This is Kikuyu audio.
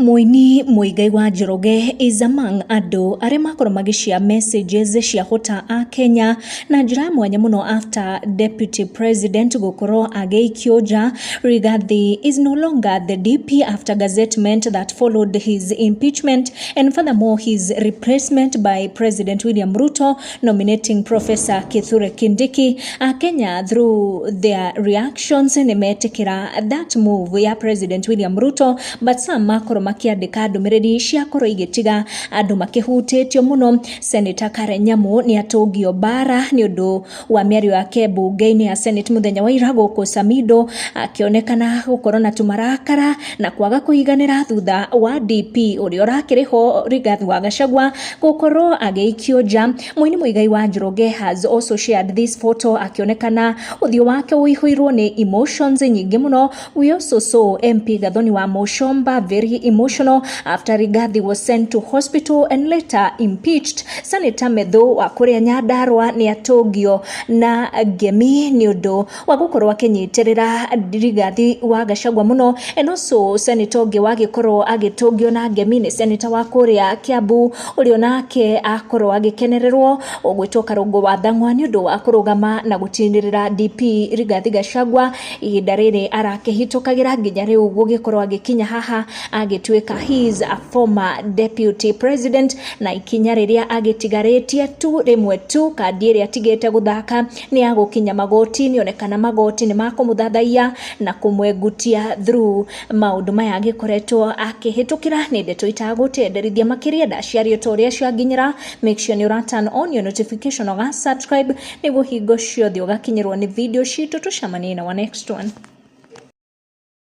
Mũini Muigai wa Njoroge is among andũ arĩa makorwo magĩshare messages cia hota a Kenya na njĩra ya mwanya mũno after Deputy President gũkorwo agĩikio nja. Rigathi is no longer the DP after gazettement that followed his impeachment and furthermore his replacement by President William Ruto nominating Professor Kithure Kindiki. A Kenya through their reactions nĩmetĩkĩra that move ya President William Ruto, but some makorwo makĩandĩka ndũmĩrĩri ciakorwo igĩtiga andũ makĩhutĩtio mũno. Senator Karen Nyamu nĩ atũngio mbara nĩ ũndũ wa mĩario yake mbunge-inĩ ya Senate mũthenya wa ira gũkũ Samido, akĩonekana gũkorwo na tũmarakara na kwaga kũiganĩra thutha wa DP ũrĩa ũrakĩrĩ ho Rigathi wa Gachagua gũkorwo agĩikio nja. Mũini Muigai wa Njoroge has also shared this photo akĩonekana ũthiũ wake ũihũirwo nĩ emotions nyingĩ mũno. We also saw MP Gathoni wa Muchomba very emotional after Rigathi was sent to hospital and later impeached. Senator Methu wa kũrĩa Nyandarua nĩ atũngio na ngemi nĩ ũndũ wa gũkorwo akĩnyitĩrĩra Rigathi wa Gachagua mũno, and also senator ũngĩ wagĩkorwo agĩtũngio na ngemi nĩ senator wa kũrĩa Kiambu ũrĩa onake akorwo agĩkenererwo ũgwĩtwo Karũngũ wa Thang'wa nĩ ũndũ wa kũrũgama na gũtinĩrĩra DP Rigathi Gachagua ihinda rĩrĩ arakĩhĩtũkagĩra nginya rĩu gũgĩkorwo agĩkinya haha agĩtuĩka he is a former deputy president, na ikinya rĩrĩa agĩtigarĩtie tu rĩmwe tu kandi ĩrĩa atigĩte gũthaka nĩ ya gũkinya magoti-inĩ, onekana magoti nĩ makũmũthathaiya na kũmwengutia through maũndũ maya agĩkoretwo akĩhĩtũkĩra. Nĩ ndeto itagũtenderithia makĩria, ndaciario ta ũrĩa cianginyĩra. Make sure nĩ ũra turn on your notification, ũga subscribe nĩguo hingo ciothe ũgakinyĩrwo nĩ video citũ. Tũcemanie na wa next one.